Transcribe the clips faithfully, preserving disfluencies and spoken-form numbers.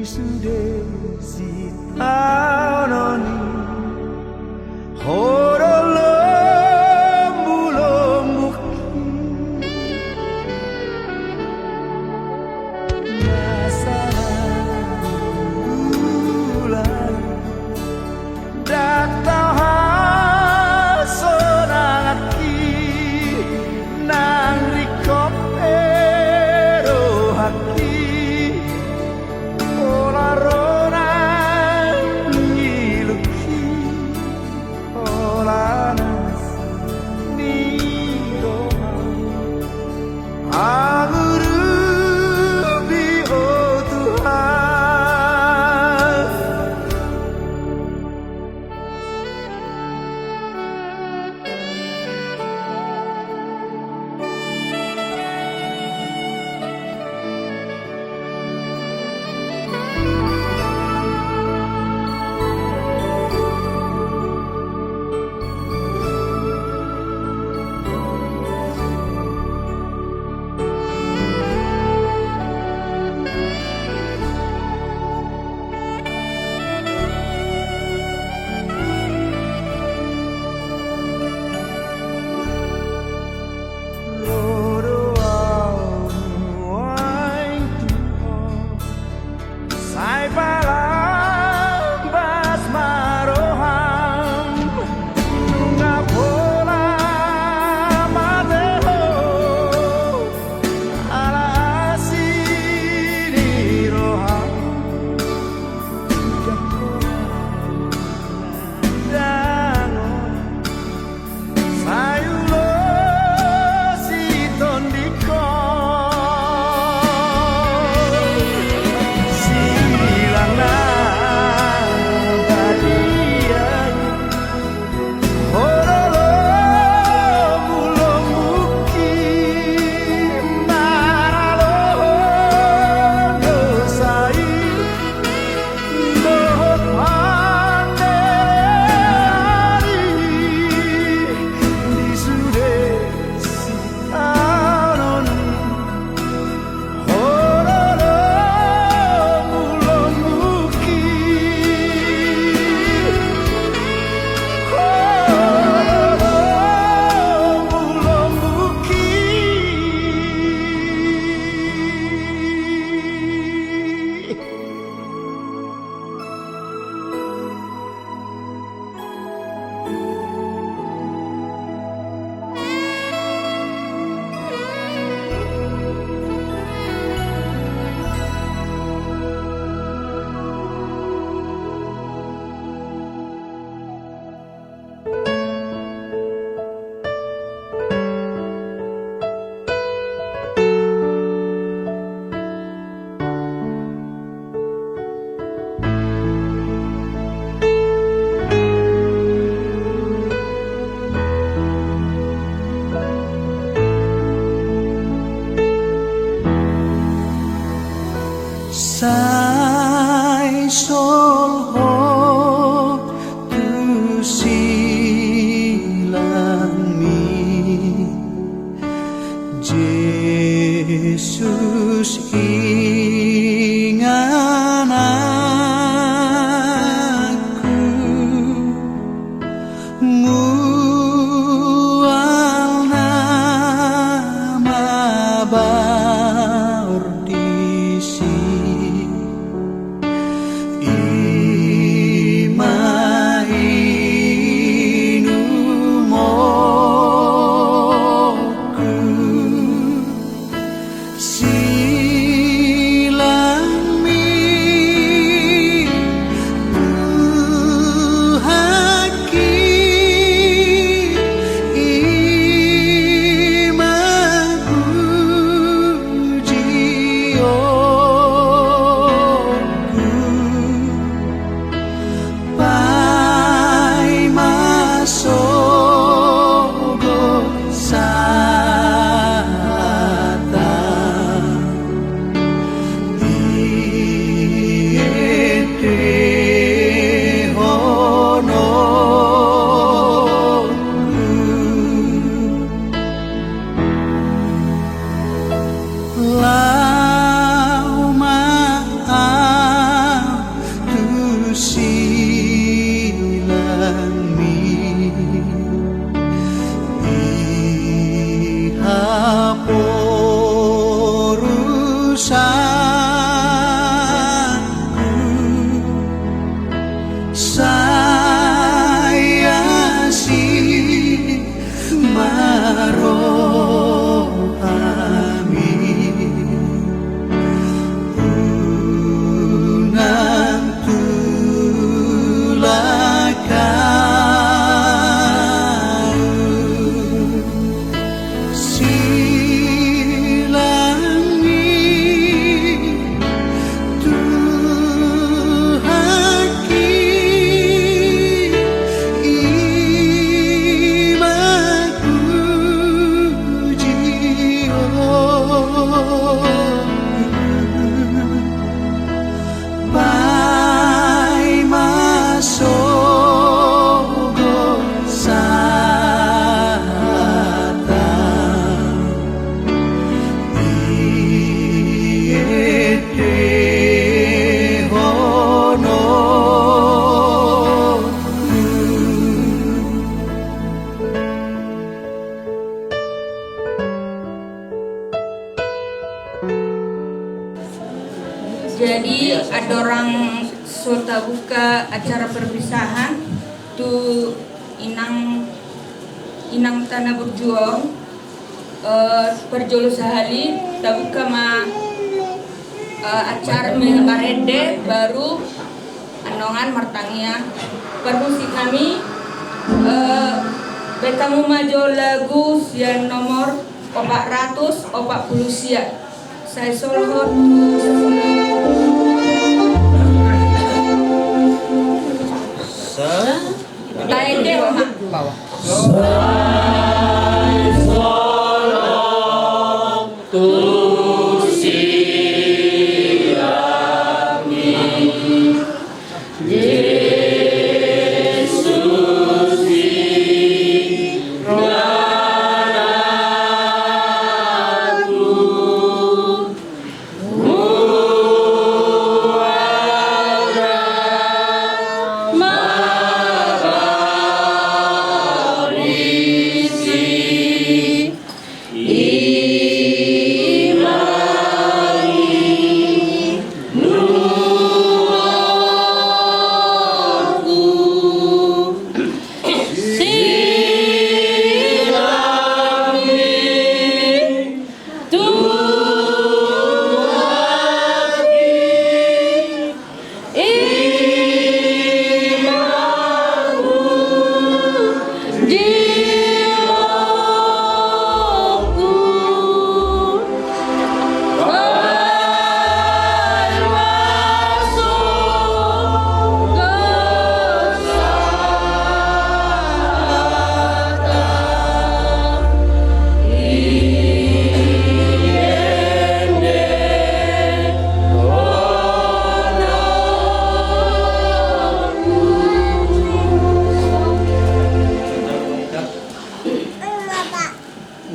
Sude sitaonon i, ho do lombulombu na sada bulan. Ndang tau hasonanganki, nang ringkot pe rohangki, pola ro nang ngilungki, pola nas ni roham. Angurupi, o Tuhan. Ro do au nuaeng tu Ho, sai palambas ma roham, nunga pola mate Ho, ala asi ni roham. Ndang on, sai ulos i tondingkon, silang na badia i. Ho do lombulombuki, maralohon dosa i, dohot pandelean i, di sude sitaonon i. Sai solhot tu silangmi, Jesus ingananku, mual na mabaor disi. Jadi, andorang so tabuka acara perpisahan tu inang, inang tana burju on, eh, parjolo sahali tabuka ma, eh, acara me-, marende, baru annon martangiang. Parmusik nami, eh, baen hamu ma jo lagu sian nomor opat ratus opat pulu sia. Sai solhot tu Sa- Taende ma. Sai solhot tu siami.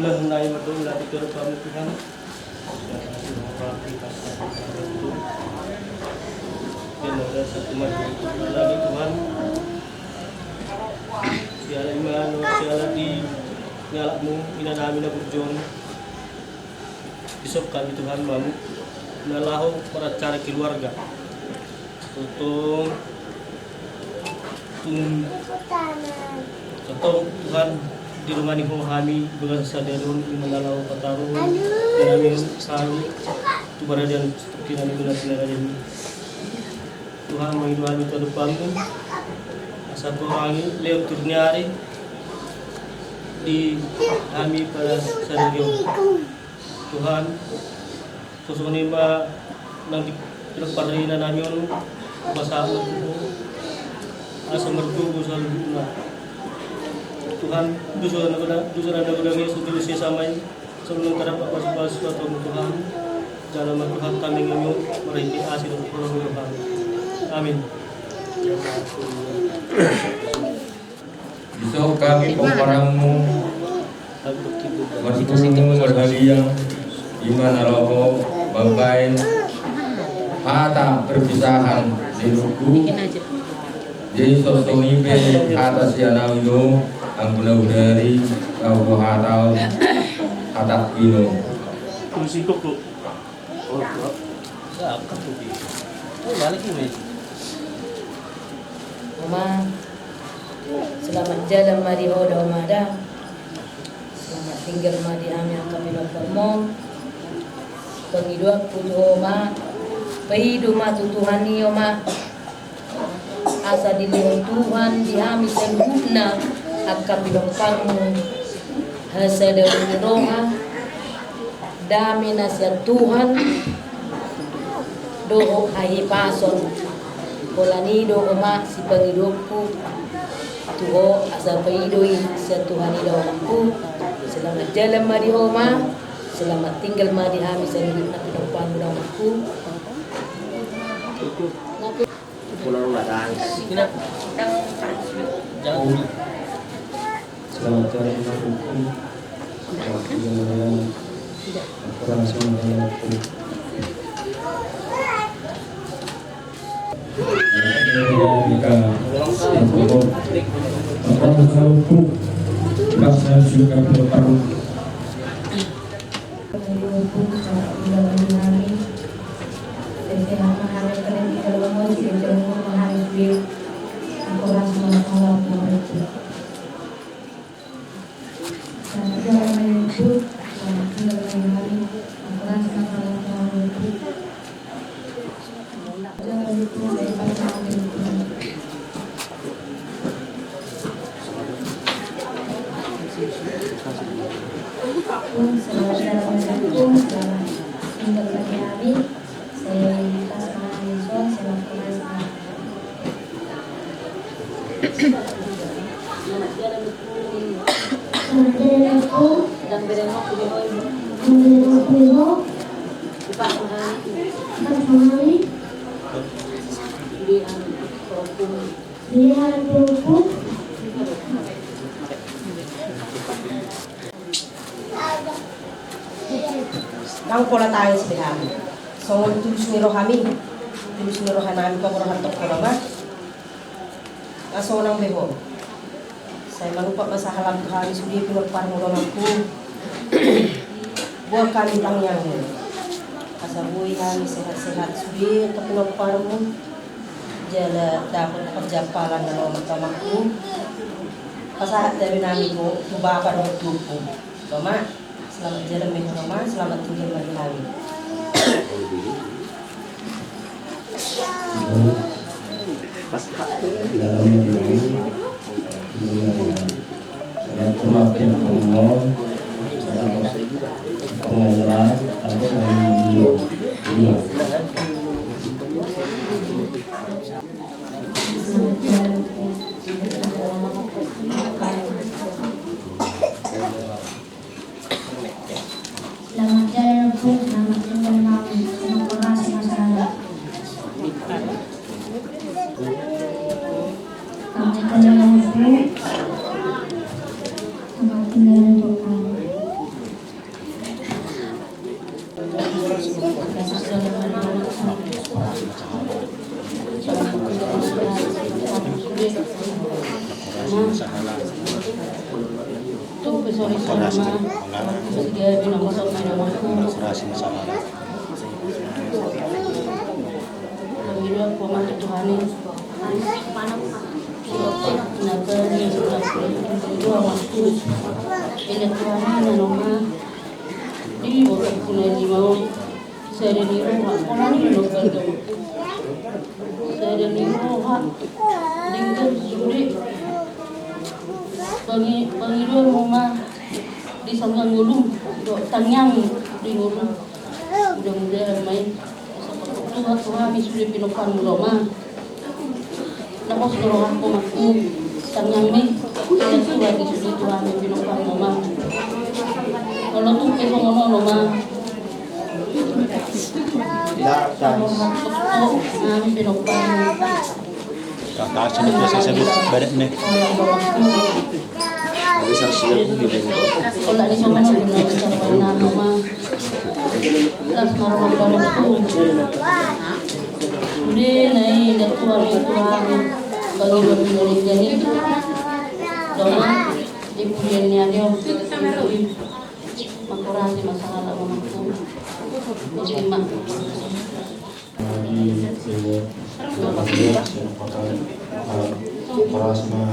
Ulaon nami ma tu ulaon tu Tuhan. Tuhan. Siala i ma, siala di ni anakmu, ina nami na burju on. Dison hami Tuhan, bamu na laho maracara keluarga. Tongtong, tung, tongtong Tuhan, dirongani Ho hami di bagasan sadari on, ima na laho pataruhon hami tu paradian, tu paradian. Tuhan, mangido hami tu adopanmu, asa hurangi lehon tu niari di hami pada sadari on. Tuhan, songon i ma nang di pinompar ni ina nami on, pasahat ma tu Ho, asa margogo saluhutna. Tuhan, dosa na godang, dosa na godang i so dilehon Ho, Ama i, songon i ma tardapat pasupasu tu adopanmu Tuhan, jalo ma Tuhan, hami nunga marhite asi dohot holong ni rohamu. Amin. Dison hami pomparanmu, martumu marhaliang, ima na laho mambaen hata perpisahan ni inongku. Jadi songon i pe hata sian ahu do, anggo na hudari, ahu do hata on, hata inong. Oma, selamat jalan ma di ho da, Oma da. Selamat tinggal ma di hami angka pinomparmu. Pangidoanku tu ho, Oma, paido ma tu Tuhan i, Oma. Asa dilehon Tuhan di hami saluhutna angka pinomparmu hasadaon ni roha, dame na sian Tuhan dohot hahipason. Holan i do, Oma, sipangidoonku tu ho, asa paido i sian Tuhan i da, Omangku. Selamat jalan ma di ho, Oma. Selamat tinggal ma di hami saluhutna pinomparmu da, Omangku. Selamat jalan, Omangku. Selamat jalan, Omangku. Ndang pola tangis be hami. Songon tulus ni rohami, tulus ni rohanami pamoruonta ho nama. Nga sonang be ho. Sai manumpak ma sahalam tu hami sude pinomparmu dohot amangku. Boan hami tangiangmu. Asa boi hami sehat-sehat sude angka pinomparmu. Jala dapot parjampalan na lomo tu amangku. Pasahat gabe nami tu bapa dohot tu ompu. Toma. Selamat jalan ma i, Roma. Selamat tinggal ma di hami. Selamat jalan, Ompung. Selamat tinggal, Mang. Terima kasih, Mas Rara. Selamat jalan, Ompung. Selamat tinggal, Ompung. Di boto puna lima on. Sada ni roha, sada ni roha. Denggan sude. Pangi-, pangidoan ma di sanggar ngolum, do tangiang di ngolum. Mudah-mudahan ma i. Tuhan, Tuhan, mi sude pinomparmu, Roma. Na pos do rohangku, Amangku, tangiangmi, ia surat di surat Tuhan, pinomparmu, Roma. Molo tung pe songon on, Roma. Rohangku, Roma, pinomparmu. Kakak, sini biasa sebut badak nih. Ola ni songon on, Roma. Las ma roha ni Amangku. Sude na i, da tua ni Tuhan, bagi dua puluh menit jadi. Doma, di pudian ni Adeo. Mangkorasi masalah Amangku. Terima. Jadi, eh, keras ma.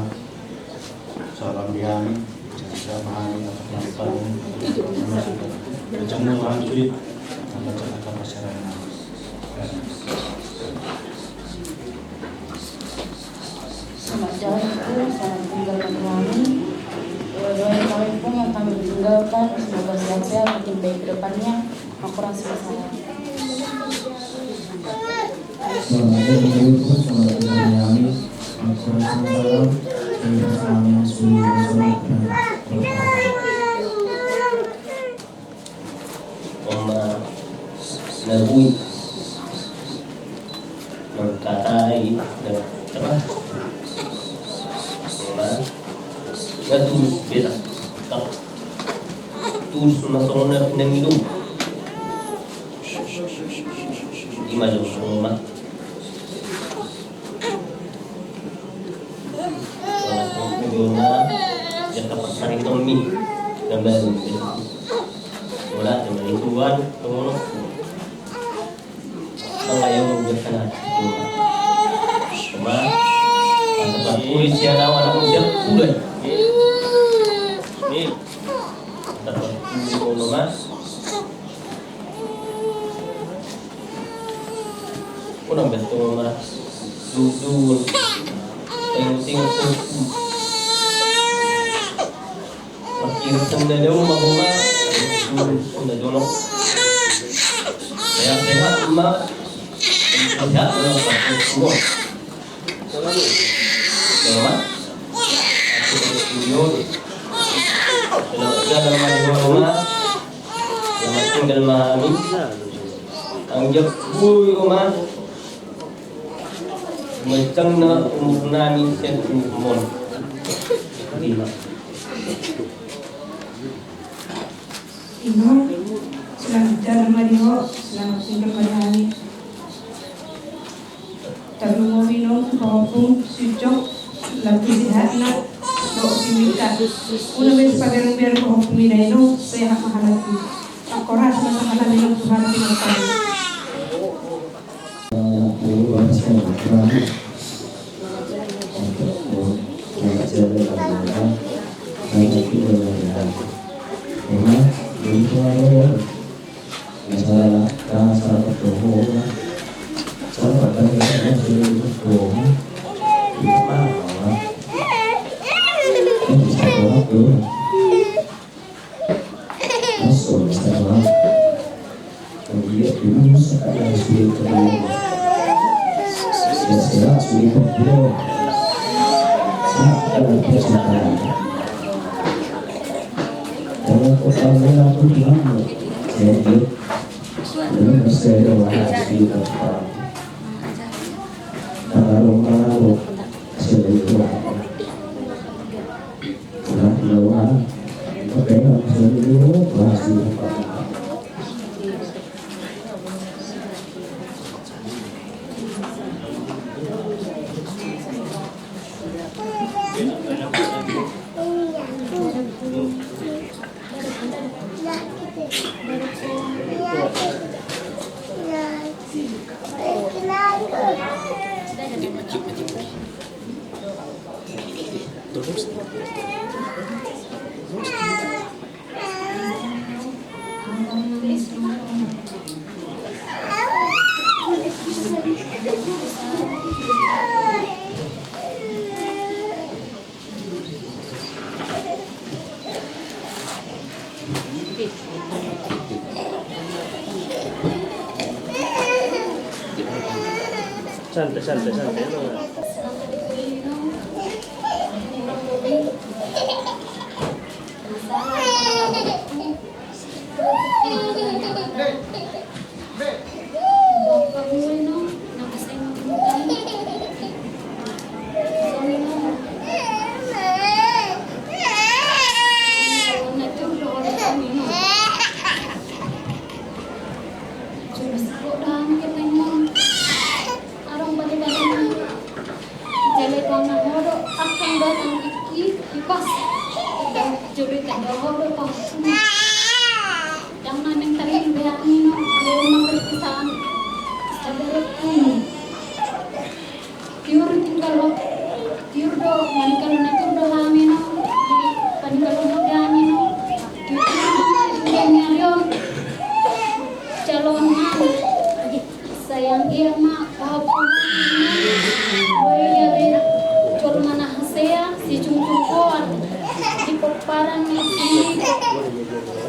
Salam di hami, salam hami, apa yang kita mau, apa yang kita mau, apa yang kita mau, apa yang kita mau. Selamat jalan, Ibu. Selamat tinggal, Ibu. Doa-doa yang kami pun yang kami tinggalkan, semoga sehat-sehat, makin baik ke depannya. Mangkorasi ma salam. Selamat datang, Ibu. Selamat datang, kami. Mangkorasi ma salam. Kami bersama sudah bersama. Oma Nabui. Mangkatai dan terah. Oma Nabui beta. Tulus ma songon na pinangido. Ima jo songon ma. Jaka pasaring tommi. Gambar. Wala, gambar itu kan, songon. Angka yang mau berkenan. Oma, antar pangkuri sian au anakmu sian Tuhan. Ni, antar pangkuri Oma. Unang bertemu Oma. Duduk. Tengok-tengok. Mangkirap sanda dao ma Oma. Sanda jonok. Sehat-sehat ma. Sehat ma. Selamat. Selamat jalan ma di Oma. Selamat tinggal ma hami. Anggiat boi Oma. Mansai na umur nami sian umur mon. Ima. Ino, selamat jalan ma di ho, selamat tinggal ma di hami. Tarlumobi ino pahompum si Ucok, lampu sehatna dohot si Mika. Unang be pabereng-bereng pahompum i, ino sehat ma halak i. Angkos ma sahalak i, ino Tuhan tinggal kami. Santai, santai, santai. Jala tangihon ho do, angkang datang i, i pas. Jolo i tanda ho do, pas. Dang na naeng taringot be hami, ino. Dia rumah perpisahan. Ada rukun. Tiur tinggal ho. Tiur do, maningkalo na tiur do hami, ino. Di paningkalo na hami, ino. Tiur, tiur do, tiur do, tiur do. Calon hami. Sai anggiat ma pahompum i, boi gabe jolma na hasea, sijungjungkoan di pomparan ni i,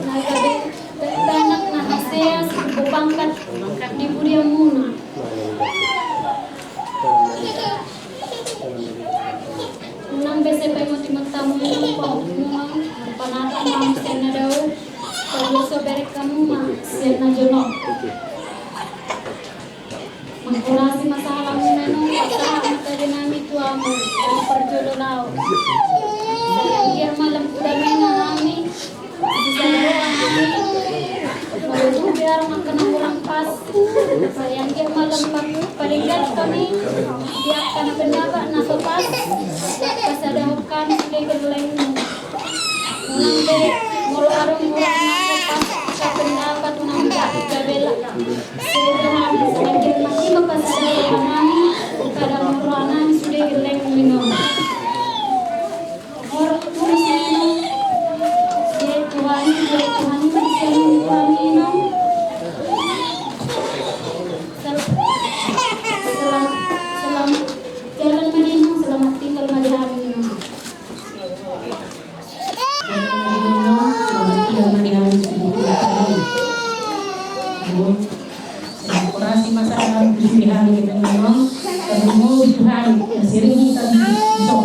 na gabe dakdanak na hasea, sipangkat di pudianmuna. Unang be sai paingot-ingot hamu, ino, pahompum, marpanata ma hamu sian na dao, paboa so bereng hamu ma sian na jonok. Manghorasi ma sahalamuna, ino, pasahat ma tabe nami tu hamu, lam parjolo laho. Sai anggiat ma lam tu damena hami, sisada roha hami, molo tung be adong angka na hurang pas, sai anggiat ma lam pa-, padenggan hami di angka na pendapat na so pas, pasadahon hami sude gellengmu. Unang be, molo adong hurang na so pas angka pendapat, unang be, gabe la. Sehingga hami, sai anggiat ma i ma pasadahon hami. Tuhan, sering kita di, di, di,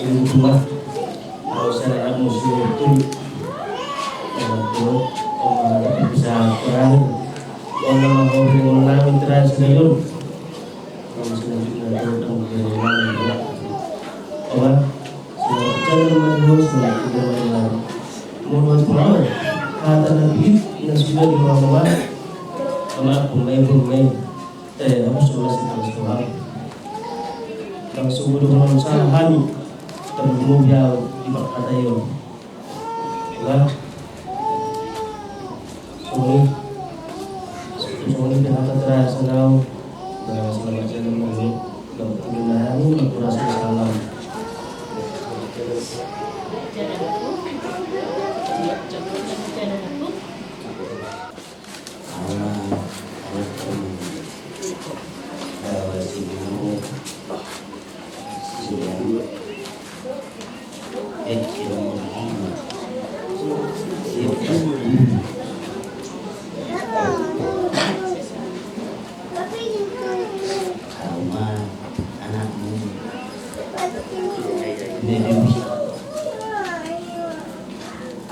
Ini cuma harus ada musuh itu. Kalau itu, kalau ada bisa kurang. Kalau mau ngomong, terus dulu. Selamat jalan, Mas Bos, selamat jalan, Mas. Mohon maaf, hata na pit na sudah di rumah. Maaf, pemain, pemain. Eh, aku sudah masih terus doang. Langsung udah mau salah kami. Terlalu dia di Pak Katayo. Lah. Songoni. Songoni dengan kata terasa kau. Nah, selamat jalan, Mas. Selamat jalan, Mas. Kurasa salam.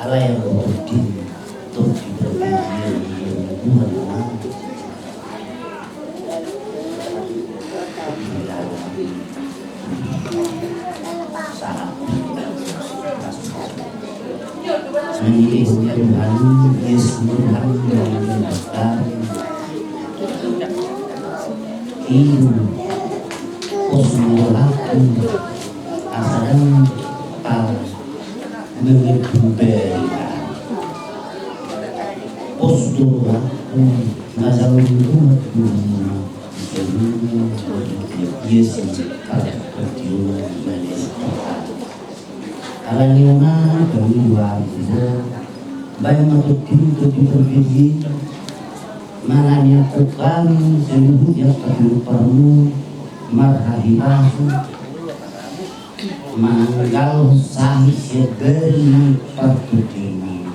Alai anggo tingki, tingki berbeda, Tuhan, Tuhan. Sahat. Ini Tuhan, Yesus Tuhan, Tuhan. Ibu, pos mulaku, asa dan pal. Mengikuti. Pos do aku, na jalan buat dunia. Yesus, pada perjuangan. Alani ona, kami dua. Baik, matuk pintu di perjuangan. Mananiaku kami seluruh yang kami perlu marhahiras. Mananggal sahit sian bari ni parpudina.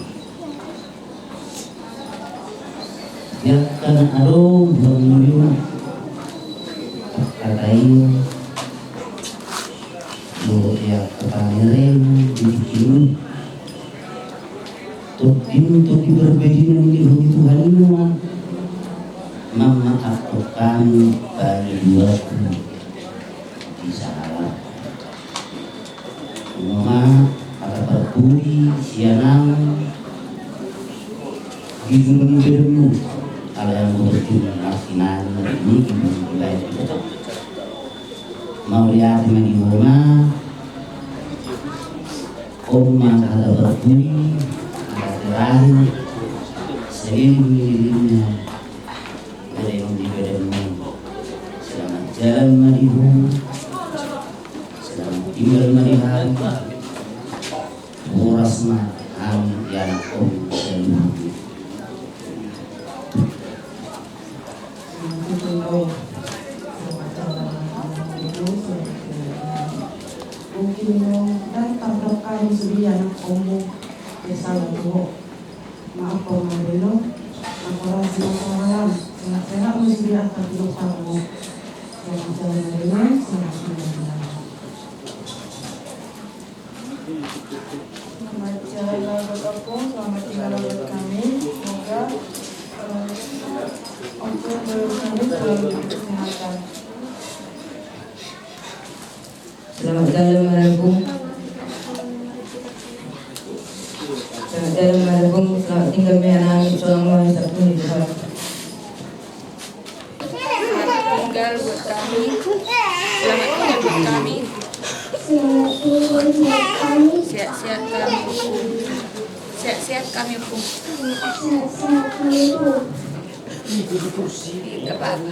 Diangkat adong bangulu. Katain. Dohot ia kapangerem di kilu. Tokim toki berbedina ni Tuhan i ma. Mamaafkan kami bagi dua. Di salah. Ima hata parpudi sian ahu. Di julu ni bedemu. Ala yang mau berjulu nasi nani ini di julu ni bedemu. Mauliate ma di Roma. Oma hata parpudi. Hata terakhir. Sering ini dirinya. Ada yang di bedemu. Selamat jalan ma di Roma. Selamat tinggal ma di hami. Horas ma hami di anak om selalu. Mungkin mo dan tabrak kami sudah anak om. Ya salah tuh. Maaf, Pak Marino. Apa rasanya, Pak Malam? Sehat-sehat, Mas, di atas doktermu. Selamat jalan, Marino. Selamat jalan. Selamat jalan, Bapak Pung. Selamat tinggal buat kami. Semoga, eh, Om Pung dan kami selalu diberi kesehatan. Selamat jalan, Maribung. Selamat jalan, Maribung. Selamat tinggal, Mehanami. Selamat malam, Sabtu di Tuhan. Selamat tinggal buat kami. Selamat tinggal buat kami. Sehat-sehat kami, Pung. Sehat-sehat kami, Pung. Tidak apa-apa.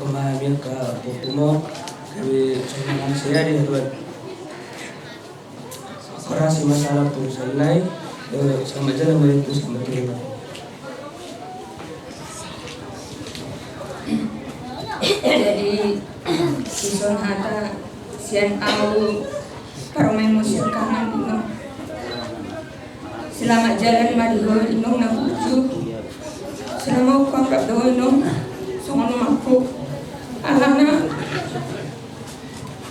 Padokkon ma hami angka pahompu on, gabe songon na sai adong di hatuaon. Horas i ma salam tu sainai, eh, selamat jalan ma tu, selamat jalan. Jadi, dison hata sian ahu parumaenmu sian Kangan, Inong. Selamat jalan ma di ho, Inong na burju. Selama hupangkat do ho, Inong, songon omakku. Alana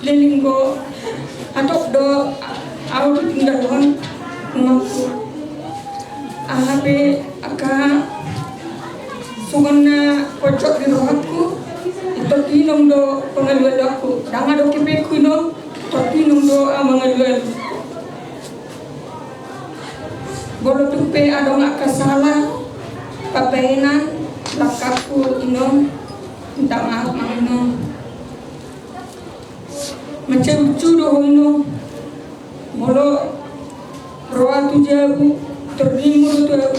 leleng do, hatop do ahu ditinggalhon omakku. Aha pe angka songon na pojok di rohangku, i torus Inong do pangalualuanku. Ndang adong hepengku, Inong, torus Inong do ahu mangalualu. Molo tung pe adong angka sala pambahenan langkangku, Inong, minta maaf ma, Inong. Mansai burju do ho, Inong. Molo ro ahu tu jabu, tor ninmu do tu ahu,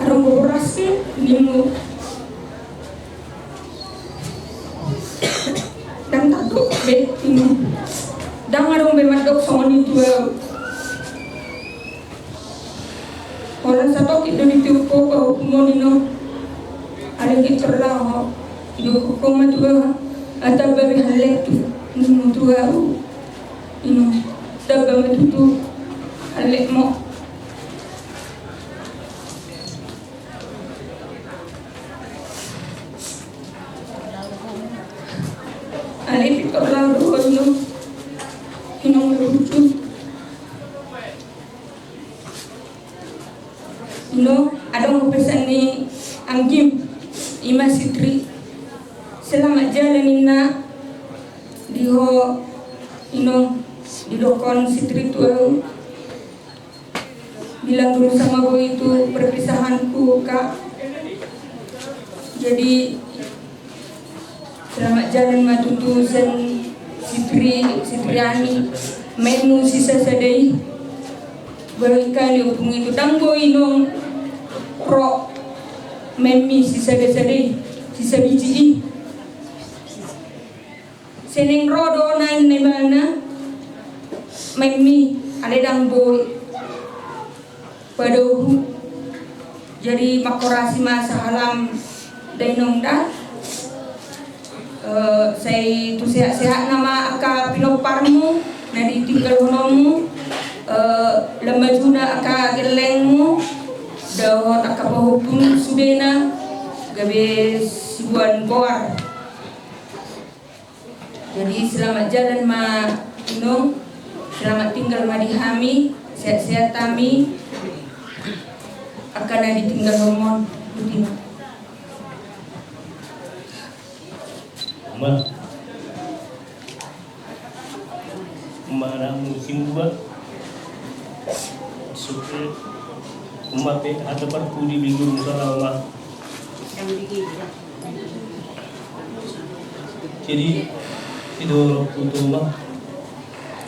adong do boras, ninmu. Ndang tadok be, Inong. Ndang adong be mandok songon i tu ahu. Holan satongkin do ditiop ho pahompu on, Inong. Alai gek torus laho, didok ho ma tu ahu, ah, tamba be hallektu, ninmu tu ahu, Inong. Tamba ma tutu hallekmu. Alai pintor laho do ho, Inong. Inong na burju. Inong, adong pesan ni anggim, i ma si Tri. Selamat jalan, ninna, di ho, Inong, didokkon si Tri tu ahu. Bilang dulu sama boi itu perpisahanku, Kak. Jadi, selamat jalan ma tutu sian si Tri, si Triani, maenmu sisada-sada i. Boi kali ompung itu, ndang boi, Inong, ro maenmi sisada-sada i, sisabiji i. Sai naeng ro do naeng na ibana maenmi, alai ndang boi. Padohu. Jadi, mangkorasi ma sahalam da, Inong, da. Eh, sai tu sehat-sehatna ma angka pinomparmu na ditinggalhononmu, eh, lam majuna angka gellengmu, dohot angka pahompum sudena, gabe siboan goar. Jadi, selamat jalan ma, Inong. Selamat tinggal ma di hami, sehat-sehat hami. Angka na ditinggalhononmu, boti ma. Uma. Uma, anakmu si Muba. Suke. Uma pe hata parpudi, binggung salah, Uma. Jadi, itu waktu tu, Uma,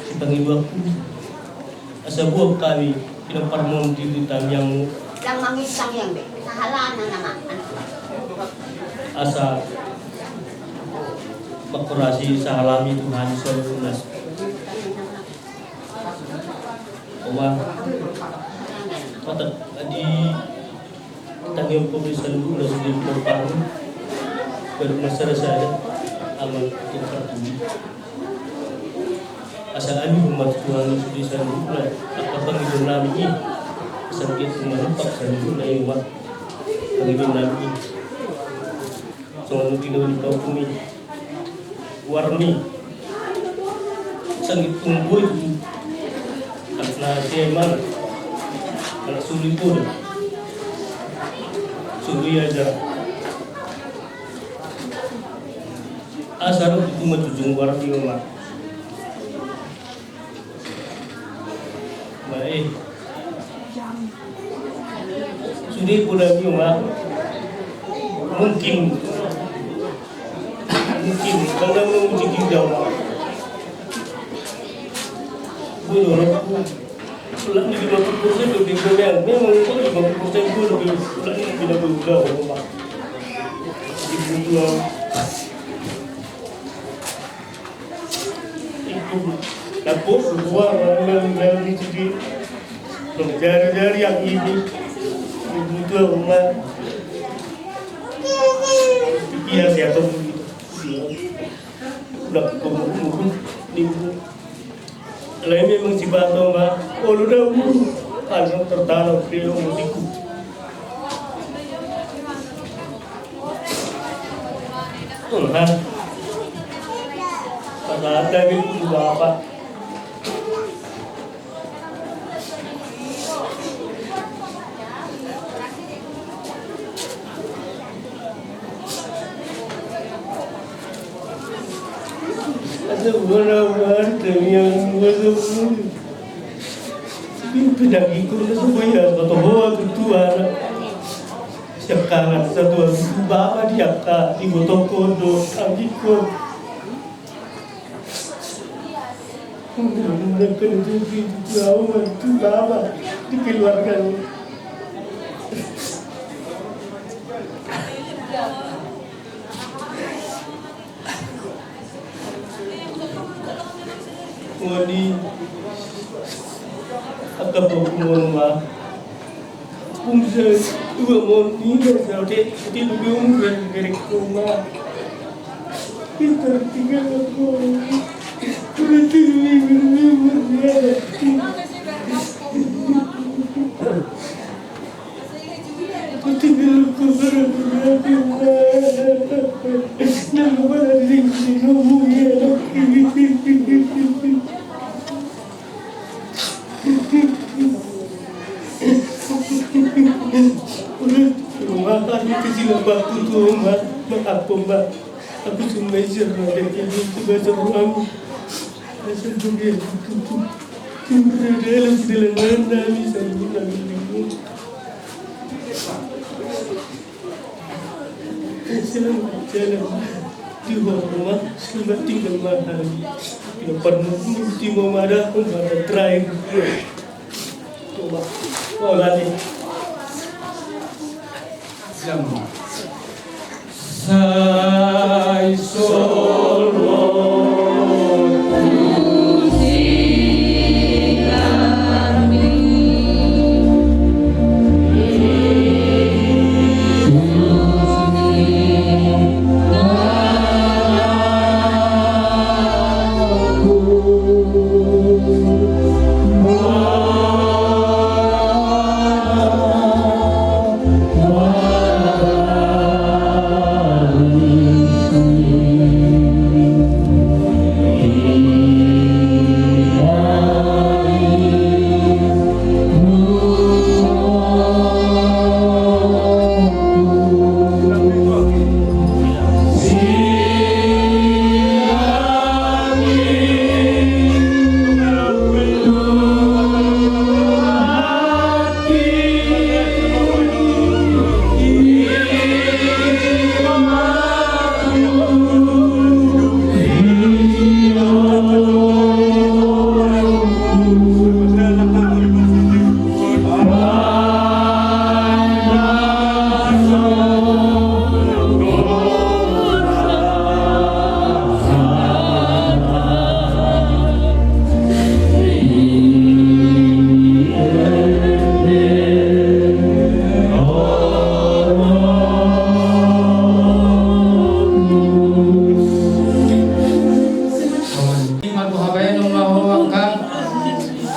si pangidoanku, asa buat kami, pinomparmu di tangiangmu. Ndang mangido tangiang be, sahalana nama. Asa mangkorasi sahalami Tuhan, saluhutna. Oma, otak di tangiang kami saluhutna sude pinomparmu. Baru masada-sada, aman, tu parpudi. Asa aluhon ma tu Tuhan sude saluhutna angka pangidoan nami i. Asa anggiat tumompa saluhutna i, Oma, pangidoan nami i. Songon na binoto ni pahompu i, goarmi. Asa anggiat tung boi tutu. Anak na sian i ma, anak solu i poda. Solu i aja. Asa ro tu ma jujung warti ma. Baik. Sude poda ni ma. Mungkin. Mungkin karena menguji kita ma. Menurutku. Sulak ni lima puluh persen lebih kurang. Memang itu lima puluh persen itu lebih kurang yang tidak berubah, Bapak. Dibutuhkan. Itu dapur semua orang yang dari sini. Dari-dari yang ini. Dibutuhkan rumah. Iya, siapa pun gitu. Udah kumpul-kumpul. Ini. Alai memang sipata ma olo na ulu. Asa tertanam di lomo diku. Tuhan. Pada ada di Bapa. Asa bona bona tamiang bona bona. Pinagikon na supaya kata hoa tutu anak. Siap kangan satu hari tu bapa di angka di gotong kondo agikon. Mudah-mudahan kena jadi itu trauma itu lama di keluarga ini. Wani angka pokok ma. Umsa dua moni na saute iti lubi umur dari dari koma. Kita tinggal aku. Berarti ini benar-benar ya. Aku tinggal aku benar-benar. Nama mana di sini kamu ya. Rumah kami kecil bapakku tuh, Mbak. Mbak, apa, Mbak? Aku cuma izin, Mbak, dan ibu itu baca ruang. Asal juga itu tuh. Cuma dalam, dalam mana bisa, Mbak? Selamat jalan di rumah, selamat tinggal mahal. Tidak pernah mesti mau marah, pembahasan terakhir. Coba, oh, lagi. Sai solo.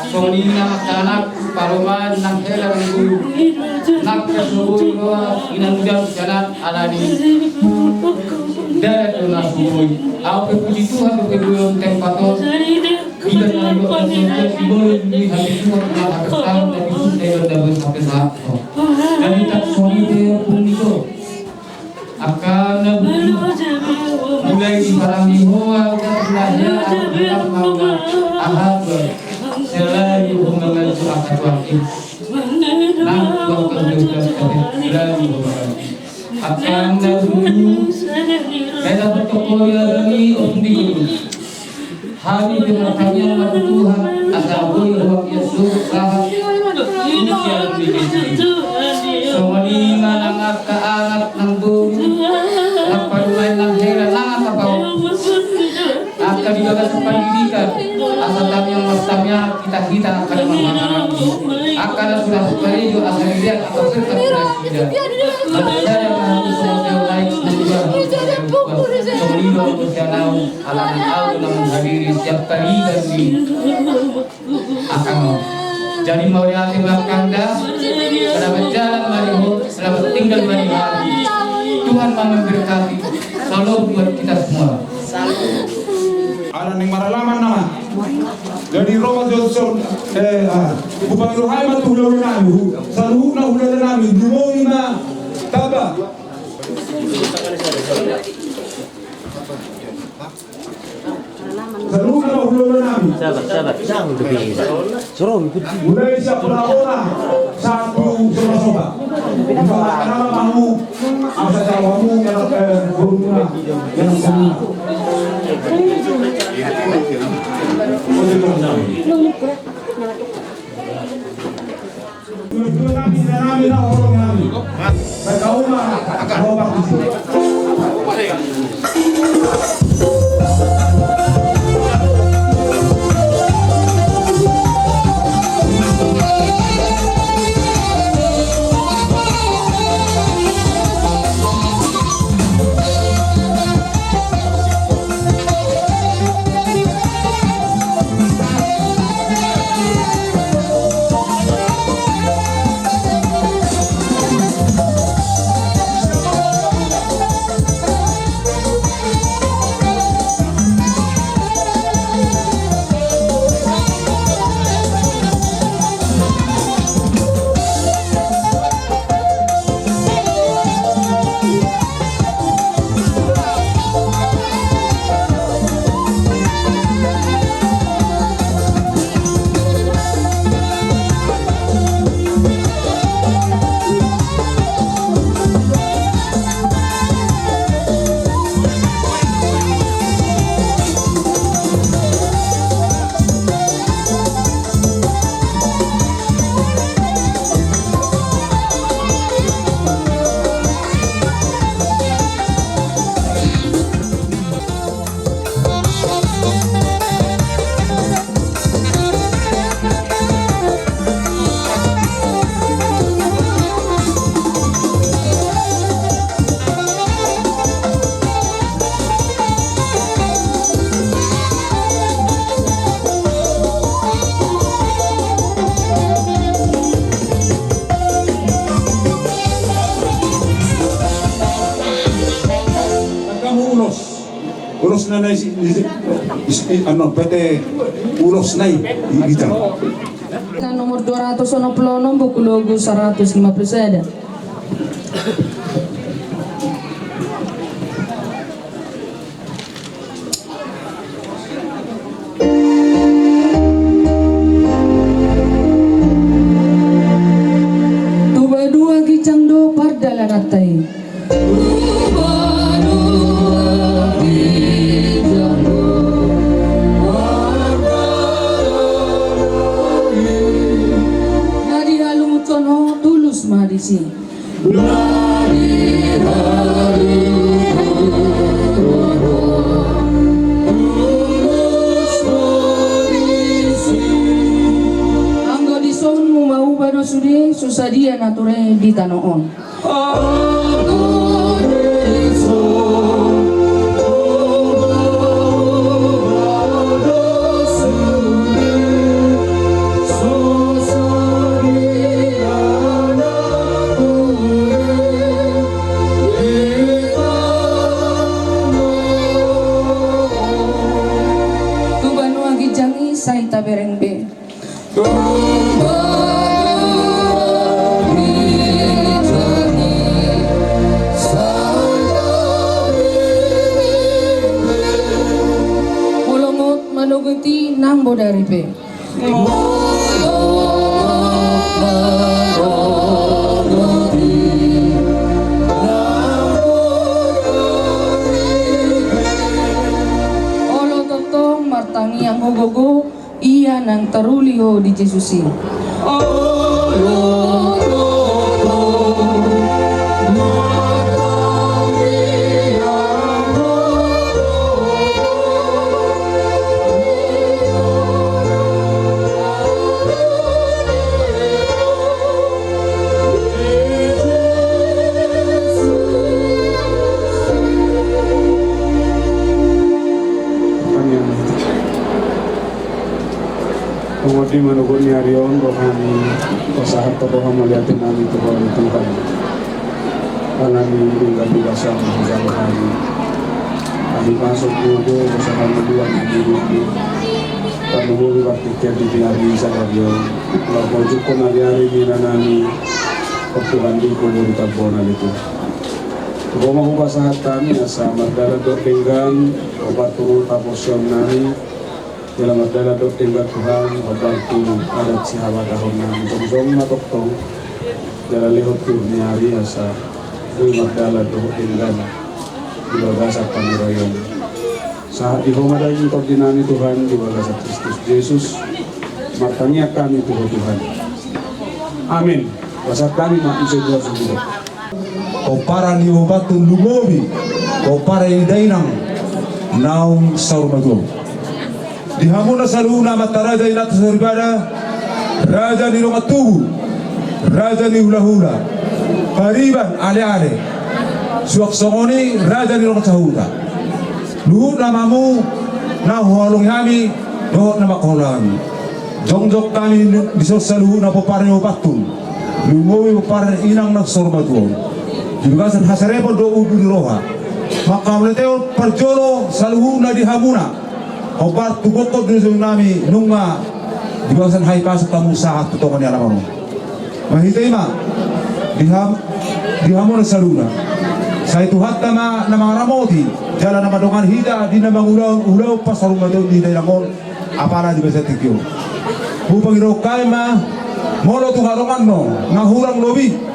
Songon i ma angka anak, parumaen nang hela nang guru. Nang pe so boi roha inang ujang sianak alani. Dalan do na so boi. Ahu pe puji Tuhan dope boi on tempat on. Ida na dok na songon dia sibolu ni hati Tuhan na hapesahon na bisuk na iban na boi hapesahon. Jadi tak songon i pe pun ito. Angka na boi mulai di parang Aha, selalu mengacu angka tuangki. Nang tuangki selalu mengacu. Akan dahulu, beda protokol yang dari Om Dulu. Hami bertanya sama Tuhan, asa boi roha ia suruh sahat. Usia lebih kecil. Songon i ma nang angka anak nang boru, nang parumaen nang hela nang angka pahompung. Angka di bagasan pendidikan, asa tamiang martamiang hita-hita angka na mangaranggi. Angka na sudah karejo asa dilihat angka berkat nasida. Marsada ma hami songon naik na dua. Songon i do anggo sian ahu, ala nang ahu na menghadiri siap tarigan di angka on. Jadi mauliate ma angka da, selamat jalan ma di ho, selamat tinggal ma di hami. Tuhan ma memberkati. Salam buat kita semua. Ala naeng maralaman nama. Jadi ro ma Johnson, eh, ah, hupangido hami ma tu hulahula nami, hu-, saluhutna hulahula nami, lumobi ma taba. Saluhutna ma hulahula nami. Sabar, sabar. Suruh ikut. Mulai sian pora-pora sahat tu soba-soba. Di bagasan na mau asa jawabmu ya, eh, borumuna. Ya, saluhutna. Ulos. Ulos na nai si, si, si, anu, P T ulos nai, i, i, Nomor dua ratus onom puluh enam, buku logu seratus lima puluh sada. Tuba dua ginjang do pardalananta i. Na dihalungunhon ho tulus ma disi. Anggo dison mauba do sude, so sadia na ture di tano on. Tu banua ginjang i sai tabereng be. Nang bodari pe. Olo tongtong martangiang ho gogo, ia nang taruli ho di Jesus i. Tongon di manogot ni ari on, roha ni pasahat roha mauliate nami tu Ho ale Tuhan. Ala ni denggan ni basa na hujalo hami. Hami pasok gogo basa hami dua nami dua. Tarlumobi partingkian di ari sadari on. Laho jukkon ari-ari ni ina nami. Ho Tuhan di kubur di tambona ale Tuhan. Ho ma hupasahat hami asa mardalan dohot denggan, hombar tu haporseaon nami, jala mardalan dohot denggan Tuhan, hombar tu adat sihabatahon nami jongjong ma tongtong, jala lehon tu ni ari asa boi mardalan dohot denggan di bagasan panuraion. Sahat di Ho ma daging tondi nami Tuhan, di bagasan Kristus Jesus, martangiang hami tu Ho Tuhan. Amin. Pasahat hami ma ise dua sudah. Pomparan ni Ompu Pantun lumobi pomparan ni dainang naung saur matua. Di hamuna saluhutna amanta raja, inanta soripada, raja ni dongan tubu, raja ni hulahula, pariban, aleale, suang songon i raja ni dongan sahuta. Luhutna ma hamu na huhaholongi hami dohot na mangkaholongi hami. Jongjong hami dison saluhutna pomparan ni Ompu Pantun, lumobi pomparan ni inang naung saur matua on. Di bagasan hasarepon dohot udur ni roha, mangkamauliateon parjolo saluhutna di hamuna, hombar tu gokhon di jongjong nami, nunga di bagasan hami pasok hamu sahat tu tonga ni alaman on. Marhite i ma di ham-, di hamuna saluhutna. Sai Tuhanta ma na mangaramoti jala na mandongani hita di na mangulahon ulaon pansaur matua ni dainang on, apala di bagasan tingki on. Hupangido hami ma, molo tung adong annon na hurang lobi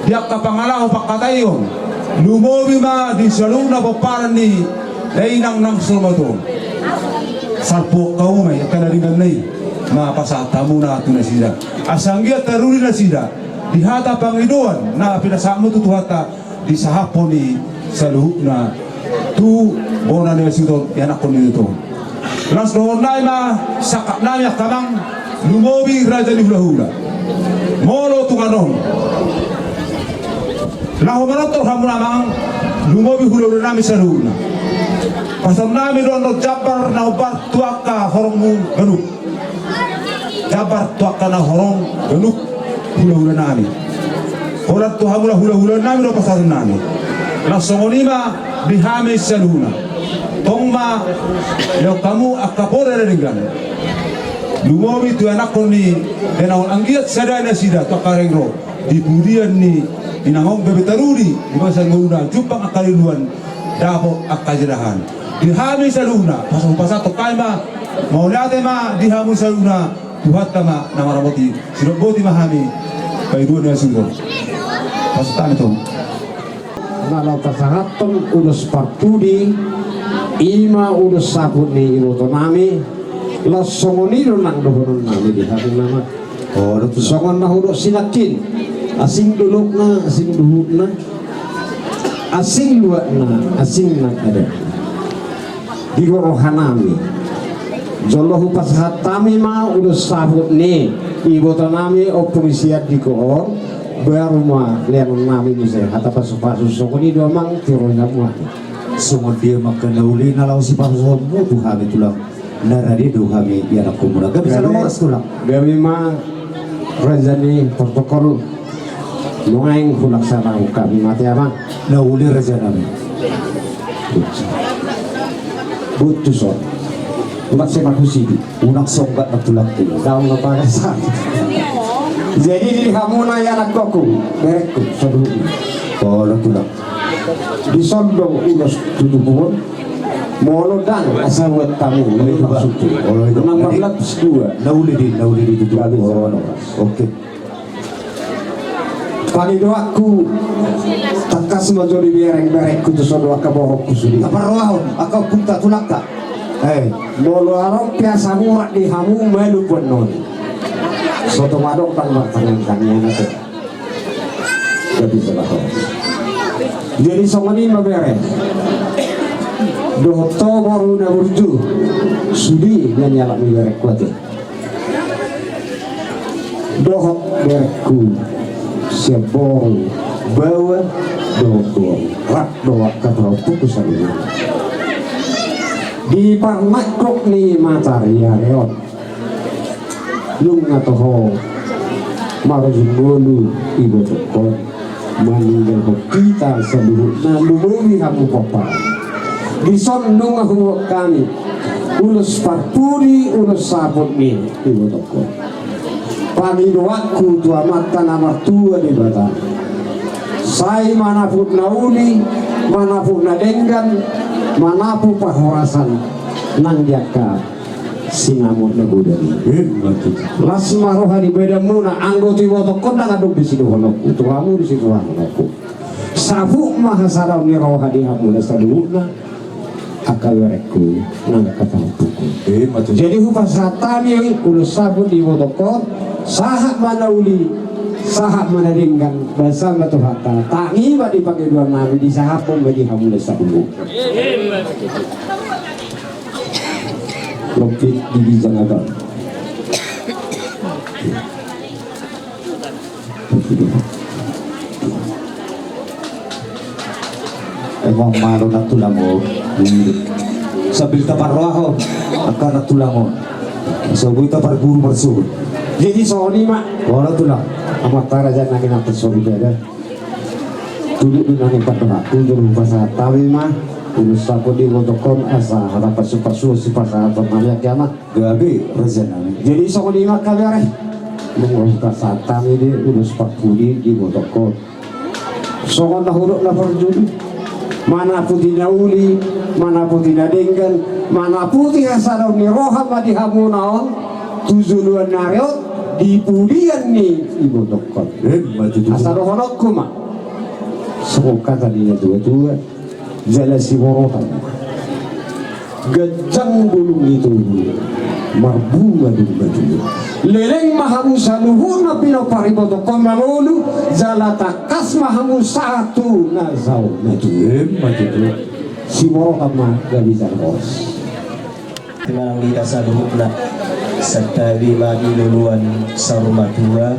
di angka pangalaho pangkataion, lumobi ma di saluhutna pomparan ni dainang naung saur matua on. Salpu hamu ma i angka na denggan na i, ma pasahat hamuna tu nasida, asa anggiat taruli nasida di hata pangidoan na pinasahatmu tu Tuhanta, disahaphon i saluhutna tu bona ni hasuhuton, ianakhon ni hasuhuton. Las dohonon nami ma, sangkap nami angka amang, lumobi raja ni hulahula. Molo tung adong laho manortor hamuna amang, lumobi hulahula nami saluhutna, pasahaton nami do annon jambar na hombar tu angka horongmu ganup. Jambar tu angka na horong ganup hulahula nami. Holan tu hamuna hulahula nami do pasahaton nami. Laos songon i ma di hami saluhutna. Tong ma lehon hamu angka poda na denggan, lumobi tu ianakhon ni dainang on, anggiat sada nasida tu angka na ro di pudian ni inang on gabe taruli di bagasan ngoluna, jumpang angka liluan, dapot angka jerahan. Di hami saluhutna, pasahat, pasahaton hami ma, mauliate ma di hamu saluhutna, Tuhanta ma na mangaramoti. Sidok boti ma hami pangidoan ni hasuhuton. Pasahat hami tong. Na laho pasahathon ulos parpudi, i ma ulos saput ni iboto nami. Laos songon i do nang dohonon nami di hami nama. Songon na hudok sinangkin, asing dolokna, asing duhutna, asing luatna, asing nang adatna. Di roha nami, jolo hupasahat hami ma ulos saput ni iboto nami Ompu ni si Andiko on, baru ma lehonon nami muse hata pasupasu. Songon i do amang, tu roha ni hamu. Songon dia ma angka na uli na laho sipasahatonmu tu hami tulang. Na rade do hami ianakhonmuna. Gabe sada horas tulang. Gabe ma raja ni protokol. Nuaeng hulaksanahon hami ma ate amang. Na uli raja nami. Butus on. Umak sema husidi. Unang songgat na tulang tu. Daun na pagasan. Jadi di hamuna ianakhonku, berekku, saluhutna. Olo tulang. Dison do ulos tutup on. Molo ndang, asa buat tamu. Molo itu, Pak. Molo itu. Nomor delapan belas dua. Na uli di, na uli di tutu. Gabe. Oh, no. Oke. Pangidoanku, tangkas ma jolo dibereng berengku tu son angka borokku sude. Taparrohahon angka ompunta, tulangta. Eh, molo adong pe asa murat di hamu, malu puannon. Sotung adong pang martangan tangiang ate. Jadi songon i ma bere. Dohot ho boru na burju. Sude na nialap ni berengku ate. Dohot berengku sian boru, baoa dohot boru. Rap do angka pahompuku saluhutna. Di parnangkok ni matariari on, nunga toho marujung ngolu ibotongkon, maninggalhon hita saluhutna, lumobi hamu pomparan. Dison nunga huboan hami ulos parpudi, ulos saput ni ibotongkon. Pangidoanku tu Amanta na martua Debata, sai manaput na uli, manaput na denggan, manaput parhorasan nang di angka sinamot na godang i. Las ma roha ni badanmuna, anggo tu ibotongkon ndang adong be sidohononku, tu hamu do sidohononku. Saput ma hasadaon ni roha di hamuna saluhutna, angka berengku nang angka pahompuku. Jadi hupasahat hami ulos saput di ibotongkon, sahat ma na uli, sahat ma na denggan, basa ma Tuhanta, tangi ma di pangidoannami, disahaphon ma di hamuna saluhutna. Lompit di ginjang abang. Emang malo na tulang on. Sambil taparrohahon angka na tulang on. So boi taparburu marsuhut. Jadi songon i ma. Olo tulang. Amanta raja nami na di surga da. Tutu do nami pandohanku, jolo hupasahat hami ma ulos saput di ibotongkon asa hata pasupasu sipasahaton nami angka i ma. Gabe raja nami. Jadi songon i ma angka bere. Nunga hupasahat hami do ulos parpudi di ibotongkon. Songon na hudok na parjolo, manaputi na uli, manaputi na denggan, manaputi hasadaon ni roha ma di hamuna on, tu joloan ni ari on, di pudian ni ibotongkon. Emma tutu. Asa dohononku ma, songon hata ni natuatua, jala siborotan. Ganjang bulung ni toru, marbunga dung matua. Leleng ma hamu saluhutna pinompar ibotongkon na ngolu, jala tangkas ma hamu sahat tu na saur matua. Emma tutu. Siborotan ma gabe jala horas. Tinanang hita saluhutna, santabi ma di loloan saur matua.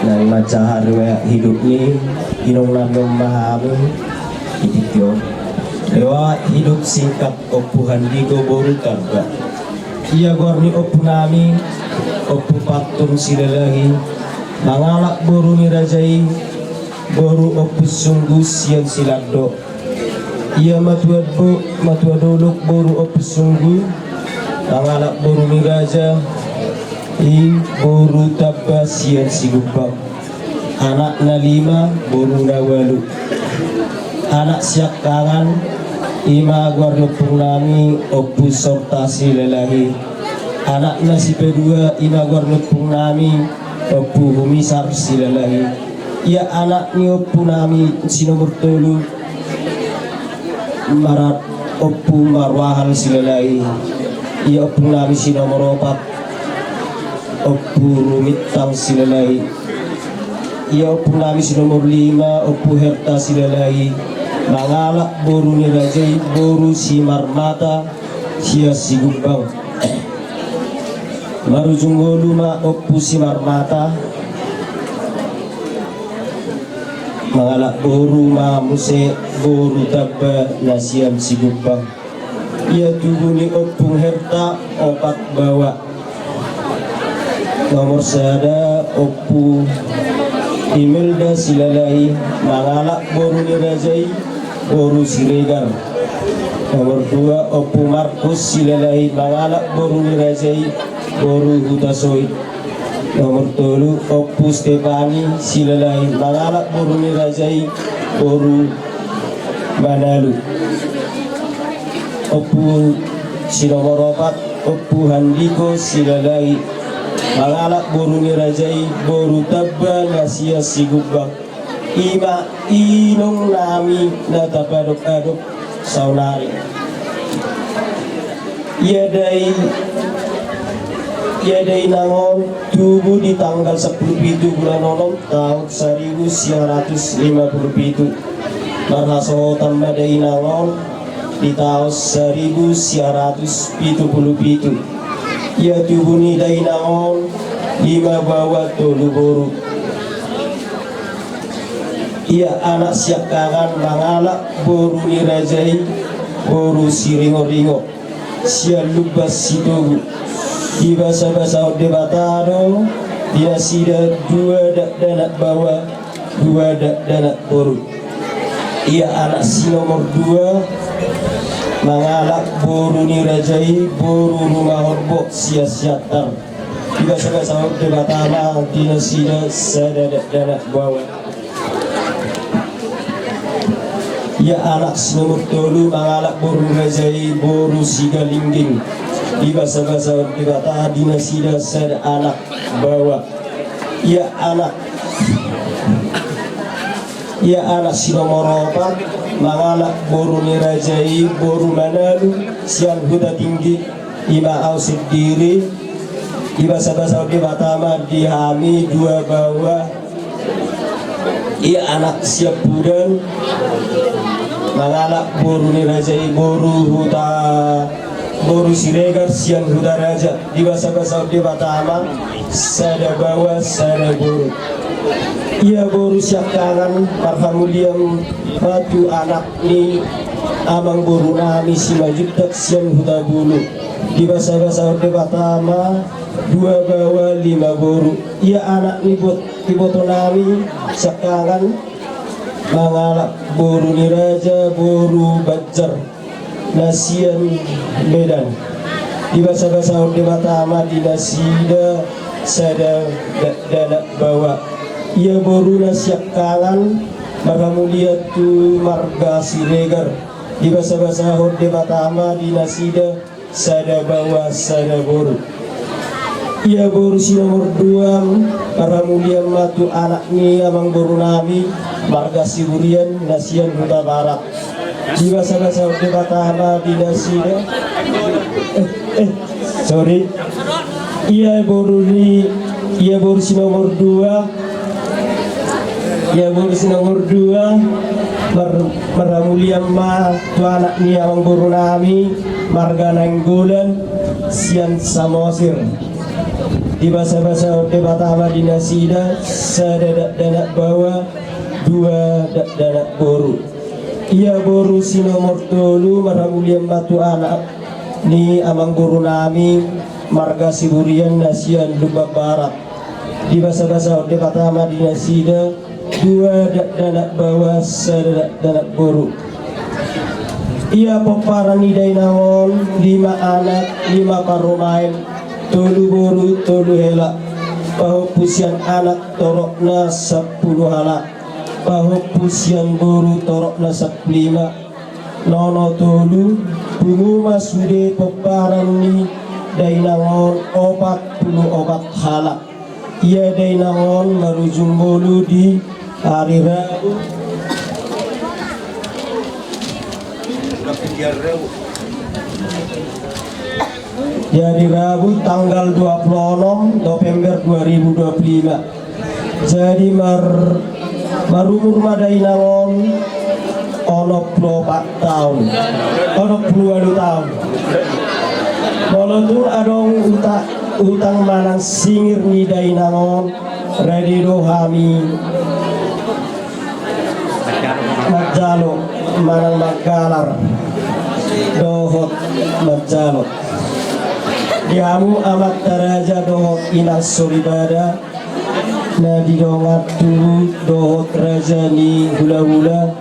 Nang mansai riwayat hidup ni inong nami on ma hami di tingki on. Riwayat hidup singkat Ompu Handigo boru Tamba. Ia goar ni ompu nami, Ompu Pantun Silalahi, mangalap boru ni raja i, boru Ompu Sunggu sian Silando. Ia matua bo-, matua dolok boru Ompu Sunggu, mangalap boru ni raja i boru Tamba sian Sigumbang. Anakna lima, boruna ualu. Anak siangkangan, i ma goar ni ompung nami, Ompu Sorta Silalahi. Anakna sipadua, i ma goar ni ompung nami, Ompu Humisar Silalahi. Ia anak ni ompu nami si nomor tolu, Marat, Ompu Marwahal Silalahi. Ia ompung nami si nomor opat, Ompu Rumintang Silalahi. Ia ompung nami si nomor lima, Ompu Herta Silalahi. Mangalap boru ni raja i, boru Simarmata sian Sigumbang. Marujung ngolu ma Ompu Simarmata. Mangalap boru ma muse boru Tamba na sian Sigumbang. Ia tubu ni ompung Herta opat baoa. Nomor sada, Ompu Imelda Silalahi, mangalap boru ni raja i, boru Siregar. Nomor dua, Ompu Markus Silalahi, mangalap boru ni raja i, boru Hutasoit. Nomor tolu, Ompu Stefani Silalahi, mangalap boru ni raja i, boru Manalu. Ompu si nomor opat, Ompu Handiko Silalai, mangalap boru ni raja i, boru Tamba na sian Sigumbang. I ma inong nami na tapadok-adok saonari. Ia dai, ia dainang on tubu di tanggal sampulu pitu bulan onom taon saribu sia ratus lima pulu pitu. Marhasohotan ma dainang on di taon saribu sia ratus pitu pulu pitu. Ia tubu ni dainang on lima baoa tolu boru. Ia anak siangkangan mangalap boru ni raja i, boru Siringoringo sian Lumban Sitogu. Dibasabasahon Debata do di nasida dua dakdanak baoa, dua dakdanak boru. Ia anak si nomor dua mangalap boru ni raja i, boru Rumahorbo sian Siantar. Dibasabasahon Debata ma di nasida sada dakdanak baoa. Ia anak si nomor tolu mangalap boru ni raja i, boru Sigalingging. Dibasabasahon Debata di nasida sada anak baoa. Ia anak, ia anak si nomor opat mangalap boru ni raja i, boru Manalu sian Huta Tinggi. I ma au sendiri. Dibasabasahon Debata ma di hami dua baoa. Ia anak siampudan mangalap boru ni raja i, boru Huta, boru Siregar sian Hutaraja. Dibasabasahon Debata ma sada baoa sada boru. Ia boru siangkangan marhamulian ma tu anak ni amangboru nami Simanjuntak sian Hutabulu. Dibasabasahon Debata ma dua baoa lima boru. Ia anak ni bot-, iboto nami siangkangan mangalap boru ni raja, boru Banjar na sian Medan. Dibasabasahon Debata ma di nasida sada da-, dakdanak baoa. Ia boru na siangkangan marhamulian tu marga Siregar. Dibasabasahon Debata ma di nasida sada baoa sada boru. Ia boru si nomor dua marhamulian ma tu anak ni amangboru nami marga Siburian na sian Hutabarat. Dibasabasahon Debata ma di nasida. Eh, eh, sorry. Ia boru ni, ia boru si nomor dua, ia boru si nomor dua mar-, marhamulian ma tu anak ni amangboru nami marga Nainggolan sian Samosir. Dibasabasahon Debata ma di nasida sada dakdanak baoa, dua dakdanak boru. Ia boru si nomor tolu marhamulian ma tu anak ni amangboru nami marga Siburian na sian Lumban Barat. Dibasabasahon Debata ma di nasida dua dakdanak baoa sada dakdanak boru. Ia pomparan ni dainang on lima anak lima parumaen, tolu boru tolu hela. Pahompu sian anak torop na sampulu halak. Pahompu sian boru torop na sampulu lima. Nono tolu. Pungu ma sude pomparan ni dainang on opat pulu opat halak. Ia dainang on marujung ngolu di ari Rabu. Di ari Rabu tanggal dua pulu onom November dua ribu dua pulu lima. Jadi mar-, marumur ma dainang on onom pulu opat taon, onom pulu ualu taon. Molo tung adong uta-, utang manang singir ni dainang on, rade do hami manjalo manang manggalar dohot manjalo. Di hamu amanta raja dohot inang soripada na di dongan tubu dohot raja ni hulahula,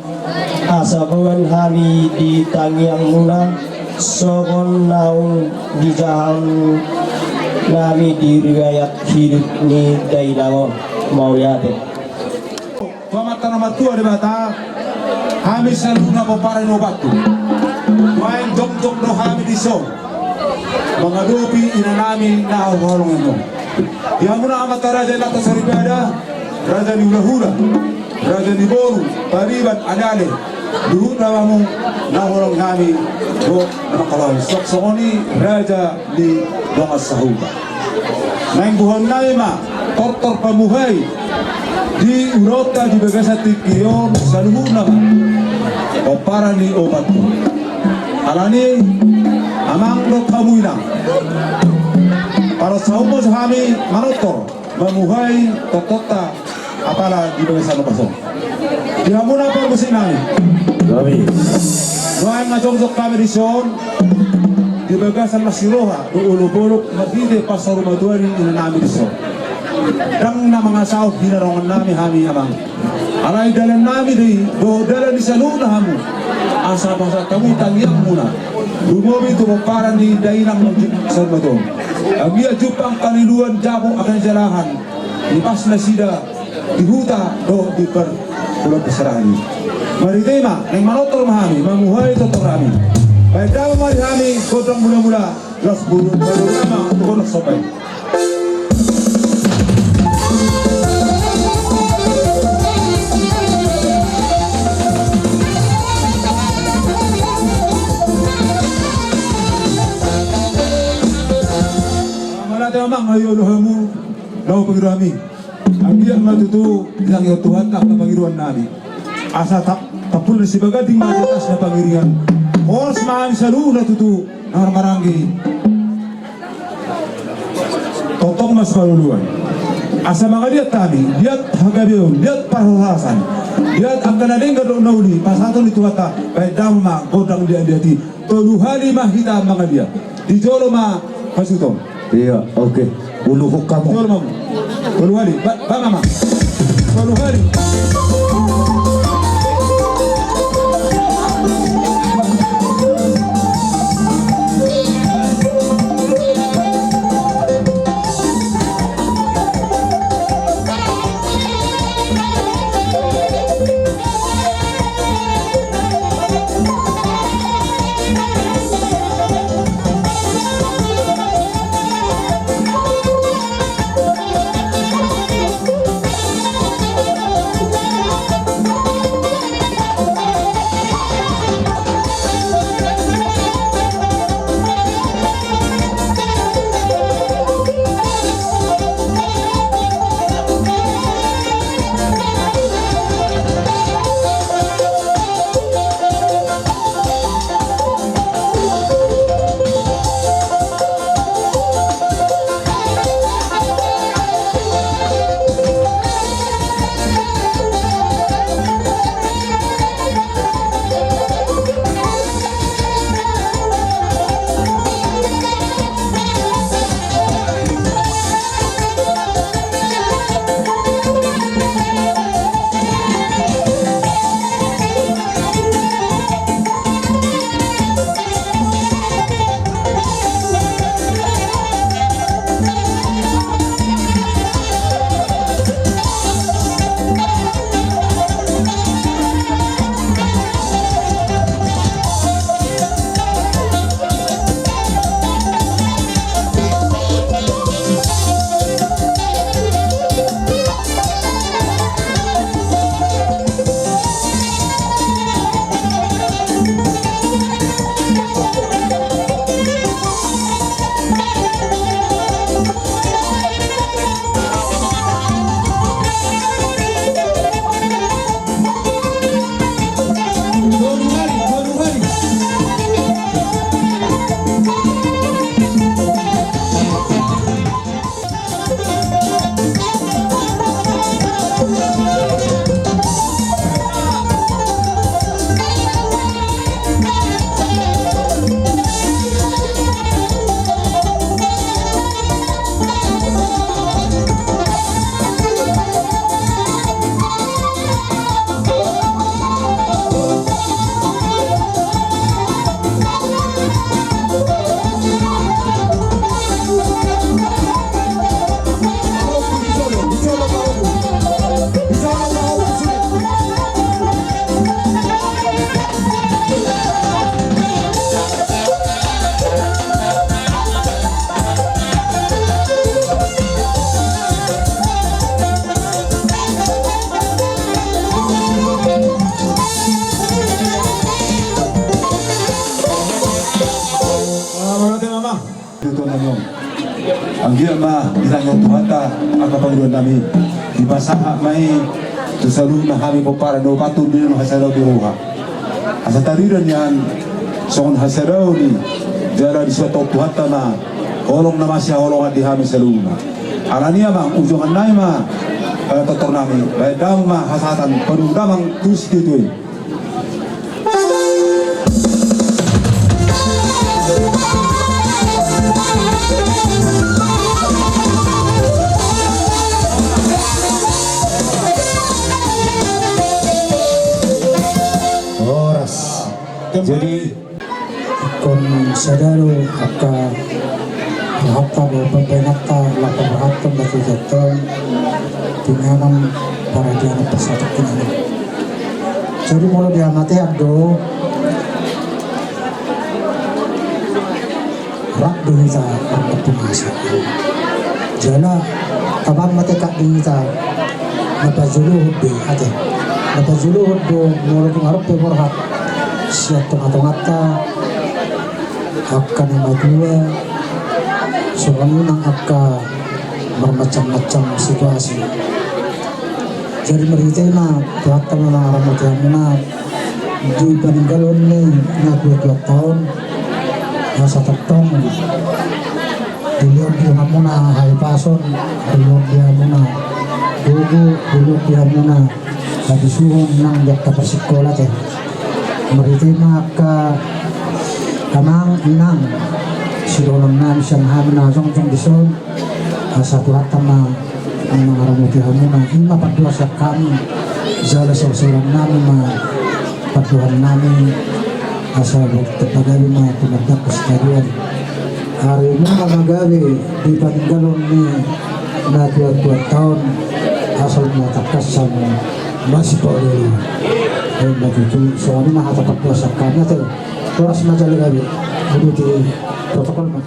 asa boan hami di tangiangmuna songon naung dijahahon nami di riwayat hidup ni dainang on. Mauliate. Tu Amanta na martua Debata, hami saluhutna pomparan ni ompunta. Nuaeng jong Tung do hami dison mangadopi inanami na huhaholongi on. Di hamuna amanta raja inanta soripada, raja ni hulahula, raja ni boru, pariban, aleale, luhut na hamu na huhaholongi hami dohot na manghaholongi, songon i raja ni dongan sahuta. Naeng boaonnami ma tortor pamuhai di ulaonta di bagasan tingki on saluhutna ma pomparan ni opat. Alani i amang dohot hamu inang, paransaon ma hami manortor mamuhai tortorta apala di bagasan opat on. Di hamuna parmusiknami. Gabe. Nuaeng na jongjong hami dison di bagasan las ni roha dohot olopolop marhite pansaur matua ni inanami dison. Ndang na mangasahon hinarongangnami hami amang. Alai dalannami do i dohot dalan ni saluhutna hamu. Asa pasahat hamu tangiangmuna lumobi tu pomparan ni dainang pansaur matua on. Anggiat jumpang pangidoan, jabu angka jalahan, dipas nasida di huta dohot di parpula parserahan i. Marhite i ma naeng manortor ma hami mamuhai tortornami. Baen damang ma di hami gondang mulamula, las bulu, las bulu ma tu gondang somba i. Mauliate amang, ayo do hamu laho pangido hami. Anggiat ma tutu ditangihon Tuhanta angka pangidoannami. Asa ta-, tampulna sibaganding ma di atasna pangiringan. Horas ma hami saluhutna tutu na marhahamaranggi. Tongtong ma sipaoloan. Asa mangaliat hami, liat hagabeon, liat parhorasan, liat angka na denggan dohot na uli, pasahaton ni Tuhanta, baen damang ma gondang liatliat i. Tolu hali ma hita mangaliat. Di jolo ma hasuhuton. Iya, oke. Uluhon hamu. Di jolo ma. Tolu hali. Ba, ba mama. Tolu hali. Anggiat ma ditangiang Tuhanta angka pangidoan nami, dipasahat ma i tu saluhutna hami pomparan ni ompunta di na hasada ni roha. Asa tarida nian songon hasadaon i, jala disuan Tuhanta ma holong na masihaholongan di hami saluhutna. Alani i amang, ujongan nami ma, eh, tortor nami, baen damang ma hasahatan padomu damang tu situtu i. Horas. Jadi, ingkon sada do angka rohanta dohot pambahenanta laho paborhathon batu jatton tu inganan paradianan parsatongkinan. Jadi molo di hamatean do, rap do hita marnampuna asa. Jala taban ma tekad di hita, na parjolo do ate. Na parjolo do molo dung adong pe borhat sian tongatonganta, angka na matua, songon i nang angka marmacam-macam situasi. Jadi marhite i ma Tuhanta ma mangaramoti hamuna di paninggalon ni natuatuanta on, asa tongtong dilehon di hamuna hahipason, dilehon di hamuna gogo, dilehon di hamuna habisuhon nang di angka parsikola te. Marhite i ma angka amang inang, sidohonon nami sian hami na jongjong dison, asa Tuhanta ma mangaramoti hamuna, i ma pandohan sian hami, jala saursaur nami ma pandohan nami, asa pagabe ma tumandangkon sitadoan. Ari muna ma gabe di paninggalon ni natuatuanta on, asa muna tangkas ma masipaolooloan. Ima tutu, songon i ma hata pandohan sian hami ate. Horas ma jala gabe. Uduti protokol ma.